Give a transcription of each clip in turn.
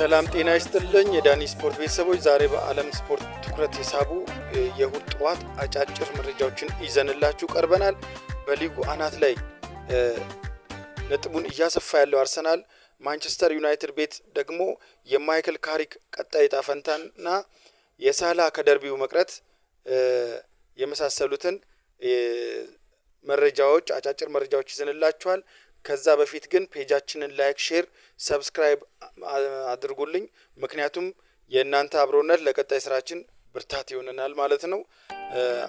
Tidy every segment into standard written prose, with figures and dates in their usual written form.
ሰላም ጤና ይስጥልኝ የዳኒ ስፖርት ቤተሰቦች፣ ዛሬ በዓለም ስፖርት ትኩረት የሳቡ የእሁድ ጠዋት አጫጭር መረጃዎችን ይዘንላችሁ ቀርበናል። በሊጉ አናት ላይ ነጥቡን እያሰፋ ያለው አርሰናል፣ ማንቸስተር ዩናይትድ ቤት ደግሞ የማይክል ካሪክ ቀጣይ ዕጣ ፈንታና የሳላ ከደርቢው መቅረት የመሳሰሉትን መረጃዎች፣ አጫጭር መረጃዎች ይዘንላችኋል። ከዛ በፊት ግን page ኣችንን like፣ share፣ subscribe አድርጉልኝ። ምክንያቱም የእናንተ አብሮነት ለቀጣይ ስራችን ብርታት ይሆነናል ማለት ነው።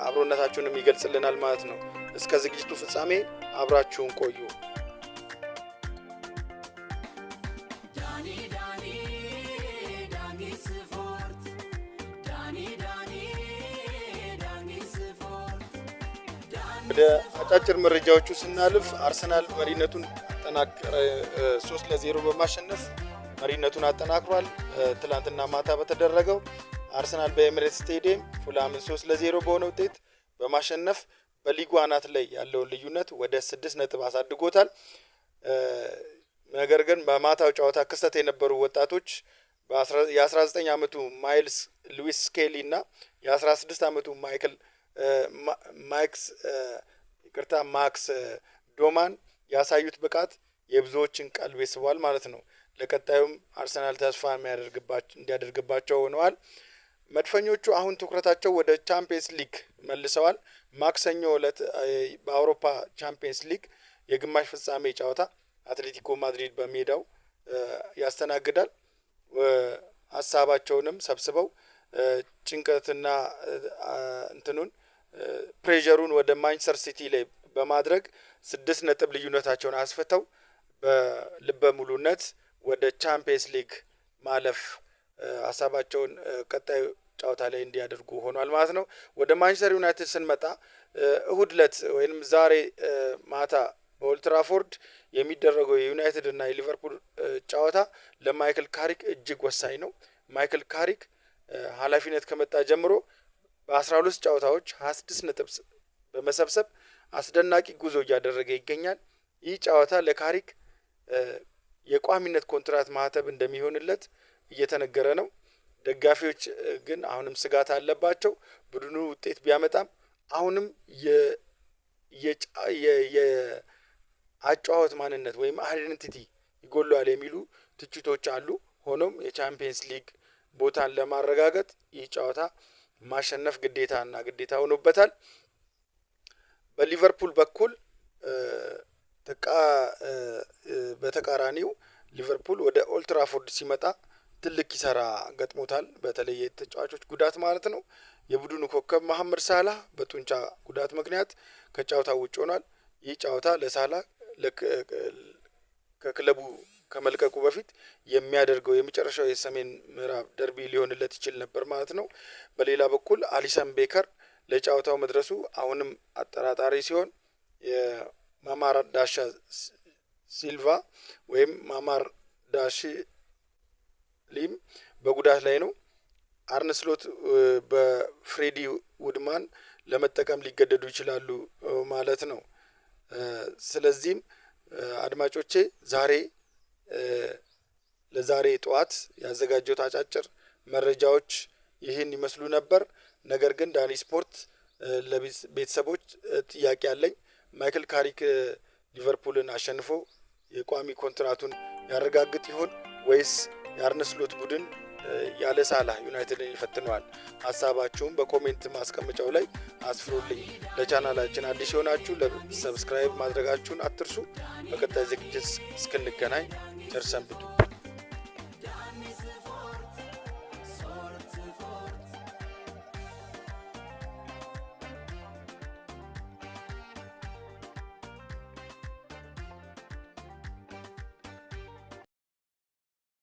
አብሮነታችሁንም ይገልጽልናል ማለት ነው። እስከ ዝግጅቱ ፍጻሜ አብራችሁን ቆዩ። ዳኒ ዳኒ ዳኒ ስፖርት፣ ዳኒ ዳኒ ዳኒ ስፖርት። ወደ አጫጭር መረጃዎቹ ስናልፍ አርሰናል መሪነቱን አጠናከረ። 3-0 በማሸነፍ መሪነቱን አጠናክሯል። ትላንትና ማታ በተደረገው አርሰናል በኤሚሬትስ ስቴዲየም ፉልሃምን 3-0 በሆነ ውጤት በማሸነፍ በሊጉ አናት ላይ ያለውን ልዩነት ወደ 6 ነጥብ አሳድጎታል። ነገር ግን በማታው ጨዋታ ክስተት የነበሩ ወጣቶች የ19 ዓመቱ ማይልስ ሉዊስ ስኬሊ እና የ16 ዓመቱ ማይክል ማይክስ፣ ይቅርታ፣ ማክስ ዶማን ያሳዩት ብቃት የብዙዎችን ቀልብ ስቧል ማለት ነው። ለቀጣዩም አርሰናል ተስፋ እንዲያደርግባቸው ሆነዋል። መድፈኞቹ አሁን ትኩረታቸው ወደ ቻምፒየንስ ሊግ መልሰዋል። ማክሰኞ ዕለት በአውሮፓ ቻምፒየንስ ሊግ የግማሽ ፍጻሜ ጨዋታ አትሌቲኮ ማድሪድ በሜዳው ያስተናግዳል። ሀሳባቸውንም ሰብስበው ጭንቀትና እንትኑን pressure ኡን ወደ ማንቸስተር ሲቲ ላይ በማድረግ 6 ነጥብ ልዩነታቸውን አስፍተው በልበ ሙሉነት ወደ ቻምፒየንስ ሊግ ማለፍ ሀሳባቸውን ቀጣዩ ጨዋታ ላይ እንዲያደርጉ ሆኗል ማለት ነው። ወደ ማንቸስተር ዩናይትድ ስንመጣ እሁድ ዕለት ወይም ዛሬ ማታ በኦልትራፎርድ የሚደረገው የዩናይትድ እና የሊቨርፑል ጨዋታ ለማይክል ካሪክ እጅግ ወሳኝ ነው። ማይክል ካሪክ ኃላፊነት ከመጣ ጀምሮ በ12 ጨዋታዎች 26 ነጥብ በመሰብሰብ አስደናቂ ጉዞ እያደረገ ይገኛል። ይህ ጨዋታ ለካሪክ የቋሚነት ኮንትራት ማህተም እንደሚሆንለት እየተነገረ ነው። ደጋፊዎች ግን አሁንም ስጋት አለባቸው። ቡድኑ ውጤት ቢያመጣም አሁንም የአጨዋወት ማንነት ወይም identity ይጎለዋል የሚሉ ትችቶች አሉ። ሆኖም የቻምፒየንስ ሊግ ቦታን ለማረጋገጥ ይህ ጨዋታ ማሸነፍ ግዴታና ግዴታ ሆኖበታል። በሊቨርፑል በኩል በተቃራኒው ሊቨርፑል ወደ ኦልትራፎርድ ሲመጣ ትልቅ ኪሳራ ገጥሞታል። በተለይ የተጫዋቾች ጉዳት ማለት ነው። የቡድኑ ኮከብ መሐመድ ሳላህ በጡንቻ ጉዳት ምክንያት ከጨዋታው ውጭ ሆኗል። ይህ ጨዋታ ለሳላህ ከክለቡ ከመልቀቁ በፊት የሚያደርገው የመጨረሻው የሰሜን ምዕራብ ደርቢ ሊሆንለት ይችል ነበር ማለት ነው። በሌላ በኩል አሊሰን ቤከር ለጨዋታው መድረሱ አሁንም አጠራጣሪ ሲሆን የማማርዳሻ ሲልቫ ወይም ማማርዳሽቪሊም በጉዳት ላይ ነው። አርነ ስሎት በፍሬዲ ውድማን ለመጠቀም ሊገደዱ ይችላሉ ማለት ነው። ስለዚህም አድማጮቼ፣ ዛሬ ለዛሬ ጠዋት ያዘጋጀሁት አጫጭር መረጃዎች ይህን ይመስሉ ነበር። ነገር ግን ዳኒ ስፖርት ለቤተሰቦች ጥያቄ አለኝ። ማይክል ካሪክ ሊቨርፑልን አሸንፎ የቋሚ ኮንትራቱን ያረጋግጥ ይሆን ወይስ የአርነ ስሎት ቡድን ያለ ሳላህ ዩናይትድን ይፈትነዋል? ሀሳባችሁን በ comment ማስቀመጫው ላይ አስፍሩልኝ። ለቻናላችን አዲስ የሆናችሁ subscribe ማድረጋችሁን አትርሱ። በቀጣይ ዝግጅት እስክንገናኝ ቸር ሰንብቱ።